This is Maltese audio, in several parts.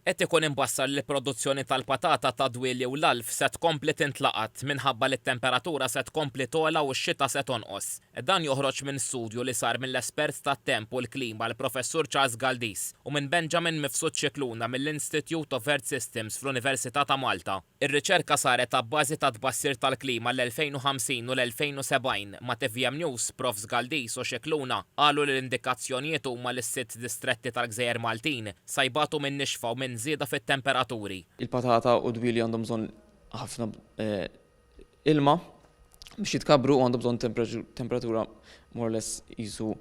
Qed ikun imbassar li l-produzzjoni tal-patata, tad-dwieli u l-għalf se tkompli tintlaqat minħabba li t-temperatura se tkompli togħla u x-xita se tonqos. Dan joħroġ minn studju li sar mill-espert tat-temp u l-klima l-Professur Charles Galdes u minn Benjamin Mifsud Scicluna mill-Institute of Earth Systems fl-Università ta' Malta. Ir-riċerka saret abbażi ta' tbassir tal-klima għall-2050 u l-2070. Ma' tvm News, Profs Galdes u Scicluna qalu li l-indikazzjonijiet huma li s-sitt distretti tal-gżejjer Maltin sa jbatu minn nixfa u minn żieda fit-temperaturi. Il-patata u d-dwieli għandhom bżonn ħafna ilma biex jitkabbru u għandhom bżonn temperatura more or less qisu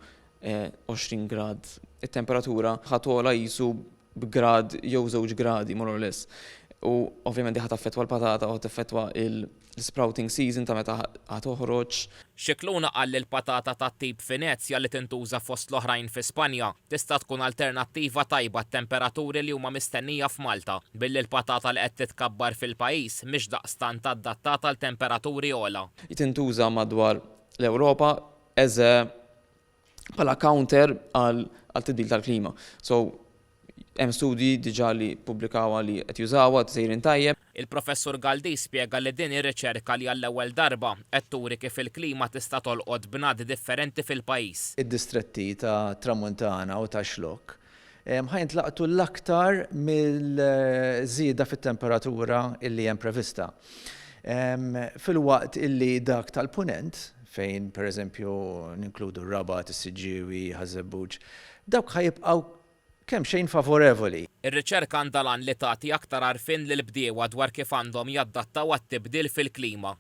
20 grad. It-temperatura ħa togħla qisu b'grad jew żewġ gradi more or less. U ovvjament di ħa taffettwa l-patata u ħa teffettwa l-sprouting season ta' meta ħa toħroġ. Scicluna qal li l-patata tat-tip Venezia li tintuża fost l-oħrajn fi Spanja tista' tkun alternattiva tajba għat-temperaturi li huma mistennija f'Malta, billi l-patata li qed titkabbar fil-pajjiż mhix daqstant adattata għal temperaturi ogħla. Tintuża madwar l-Ewropa as a bħala counter għal tibdil tal-klima. So, hemm studji diġà li ppubblikawha li qed jużawha, sejrin tajjeb. Il-Professur Galdes spjega li din hi riċerka li għall-ewwel darba qed turi kif il-klima tista' tolqot bnadi differenti fil-pajjiż. Id-distretti tat-Tramuntana u tax-Xlokk ħa jintlaqtu l-aktar mill-żieda fit-temperatura illi hemm prevista. Filwaqt illi dak tal-Punent, fejn pereżempju ninkludu r-Rabat, is-Siġġiewi, Ħaż-Żebbuġ, dawk ħa jibqgħu kemxejn favorevoli. Ir-riċerka għandha l-għan li tagħti aktar għarfien lill-bdiewa dwar kif għandhom jadattaw għat-tibdil fil-klima.